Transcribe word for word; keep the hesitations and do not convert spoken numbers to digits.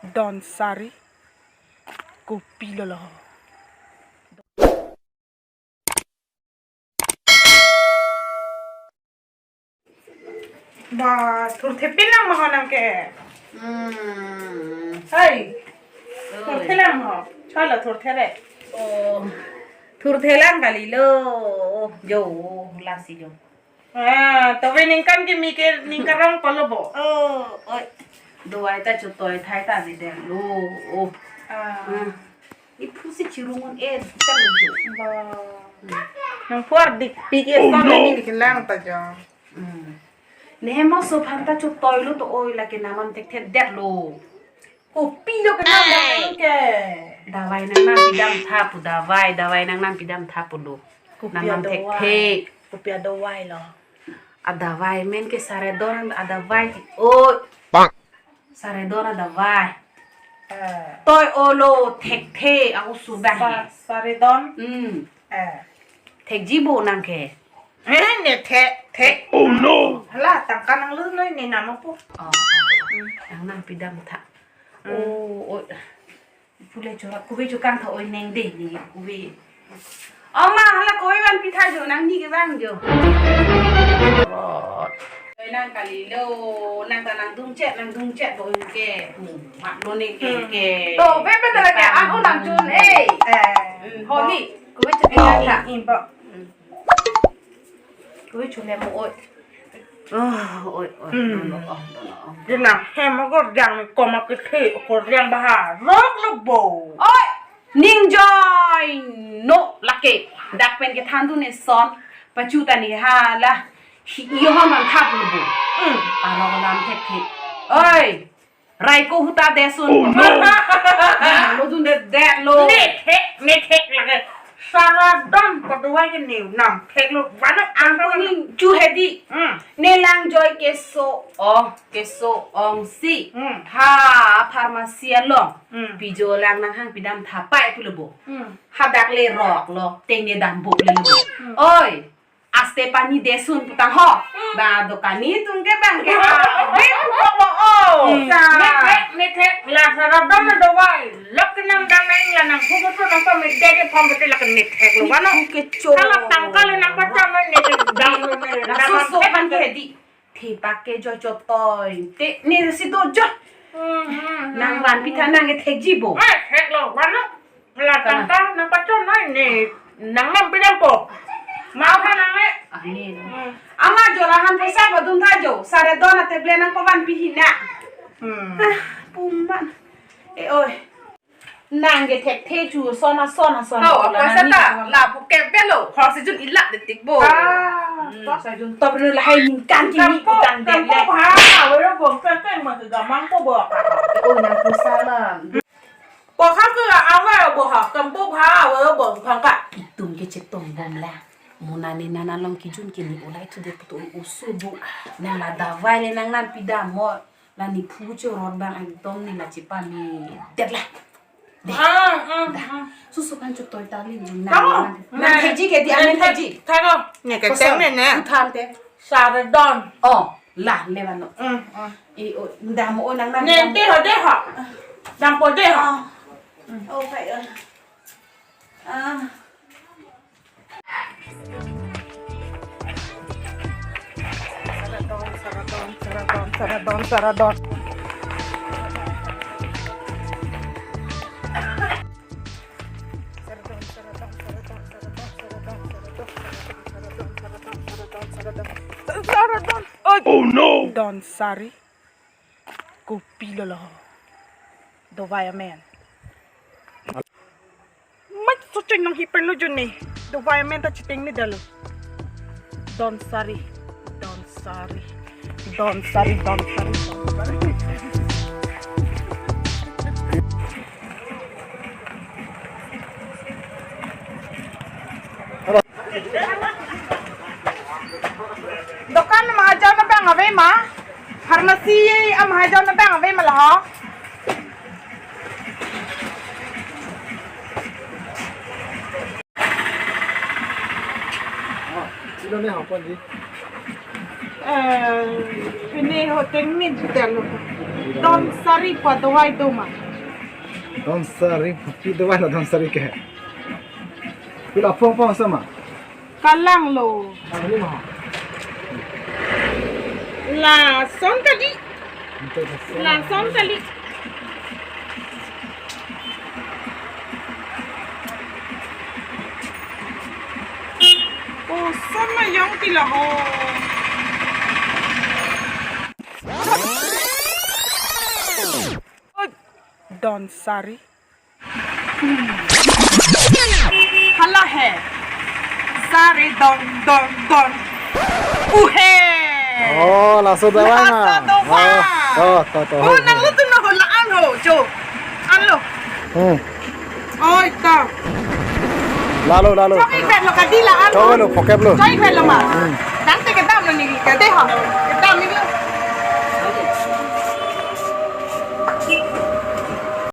Don Sari, kopi lo lo. Ba, thurthepin lang ma ho nang ke. Hmm. Hai. Oi. Thurthe lang ho. Chalo thurthe re. Oh. Thurthe lang kali lo. Jo, lasi jo. Ah, tobe ningkan kimi ke ningkan rong palo bo. Oh, oi. Dawai ta chotoi thai ta ni deng lo. Oh. Ah. Hmm. Iphu si chirungun eh, ta lo jo. Ba. Hmm. Nang phuar dik pi ke. Oh, son no. Ni kelang ta jo. Hmm. Nehe mo so phan ta chotoi lo to oi, lake namam thekthe det lo. Kopi lo kenam dam ke. Dawai nang nangpidam tha pu dawai, dawai nang nangpidam tha pu lo. Kopi namam adawai. Thekthe. Kopi adawai lo. Adawai men ke Saredon adawai ti. Oi. Bang. Saredon adawai. Eh. Toi olo thekthe aku sudah. Sa-, Saredon. Hmm. Eh. Thekji bo nang ke. Eh, ne thek, thek. Oh no. Hala, tangka nang lu noi ne nama po. Oh, oh. Nang nangpidam tha. Hmm. Oh, oh. Pule chora kuwe chukang tha oi neng de ni kuwe. Oh ma, hala kuwe vanpi tha jo, nangni ke vang jo. Oi nang kali lo, nang ta nangdung chet, nangdung chet bo ke. Mat lo ne ke. Hmm. Ke. To, be be ta la ke, an un nang chun, eh. Eh. Hmm, ho ni. Kuwe chakeng nang tha. Imba. Hmm. Kuwe chule mo oi. Oh, oi, oi. Hmm. Dono, oh, dono, oh. Jena hem akorjang ni koma kethe akorjang baha rok lo bo. Oi, ning joi no lake. Dak pen kethan dun ne son. Pachu ta ni hala. Hi, iyo hon man thap lo bo. Hmm. Arong lam thekthe. Oi. Raiko huta desun. Oh, no. Lo dun de det lo. Ne thek, ne thek lake. Saradon padawai ke ne nam thek lo. Vano angko ni chu hedi. Hmm. Ne lang joi keso. Oh, keso ong si. Hmm. Ha pharmacy along. Hmm. Pijo lang nanghang pidam tha pai pulo bo. Hmm. Hadak le rok lo. Teng ne dam bo le lo bo. Hmm. Oi. Aste pani desun putang ho. Hmm. Ba dokani tum ke bang ke. Ah, be putang lo o. Hmm. Sa. Ne thek, ne thek, la Saradon adawai. Lok kenam dam nang la nang phu phu nang pa me de de pom ke lak ne thek lo vano. Ke cho. Kalau tangka le nang pacham ne ke dam lo ne. La dam so so thek kan ke di. Thepak ke jo chotoi. Te ne si do jo. Hmm, hmm, hmm. Nang vanpi tha nang ke thekji bo. Eh, thek lo vano. La tangka nang pachon noi ne nang nangpidam po. Mau tha nang le. Ani. Hmm. Ama jo lahan poisa padun tha jo. Saredon a table nang pavanpi hina. Hmm. Ah, puman. Eh, oi. Nang ke thekthe chu sona sona sona. Ho, la poisa nani ta, la pu ke belo. Ho si jun ilak detik bo. Ah, hmm. To sa jun to belo lahai ningkan kini kampo, kan kampo dele. Bha, awero bom pe ke ma ke gamang po bo. Oh, nang poisa la. Ko kha ke awa bo ha, kampo bha, awa bo phangka. Itum ke chetong bom la. Mona ne nana long kijun ke ne ulai thu de putu usu bu. Nang la dawai le nang nangpidam mo. La ne phu chorot bang ekdom ne la chepa ne det la. De. Ah, ah, ah. Susu kan chotoi ta le nang. Tamo. Nang, nang thekji ke di, amen thekji. Tha ko. Ne ke koson teng ne ne. Uthan te. Saredon. Oh, la le vano. Hmm, hmm. I o, dam o nang nang. Ne dam. De ho, de ho. Dam po de ho. Ah. Oh, kai, oh. Ah. Saradon, saradon, saradon, saradon, saradon. Saradon, saradon, saradon, saradon, saradon, saradon, saradon, saradon, saradon, saradon. Oi. Oh no! Don Sari. Kopi lo lo. Dawai amen. Mat so cheng nang hiper lo jun ne. Dawai amen ta chiteng ne dalo. Don Sari. Don Sari. Don Sari, Don Sari, Don Sari. Dokan mahajon abang ave ma? Pharmacy amahajon abang ave ma laho? Silo ne hapon di. Eh, pini hotel ni juta lo. Donsari pu adovai do ma? Donsari, pi dovai lo donsari ke? Pila phong phong sama? Kalang lo. Lason kali. Lason kali. Koson ma yong ti la ho. Oi, donsari. Hala he. Sari don don don. Uhe. Oh, laso dovai ma. Laso dovai. Oh, to, to, to, oh, ho, nang ho. Lo tu no ho la-an ho, jo. An lo. Hmm. Oi, to. Lalo, lalo. Chok-ik vet lo kadi la-an lo. Chok lo, phokep lo. Chok-ik vet lo ma. Hmm. Dang te kedam lo ni, kade ho. Kedam ni lo.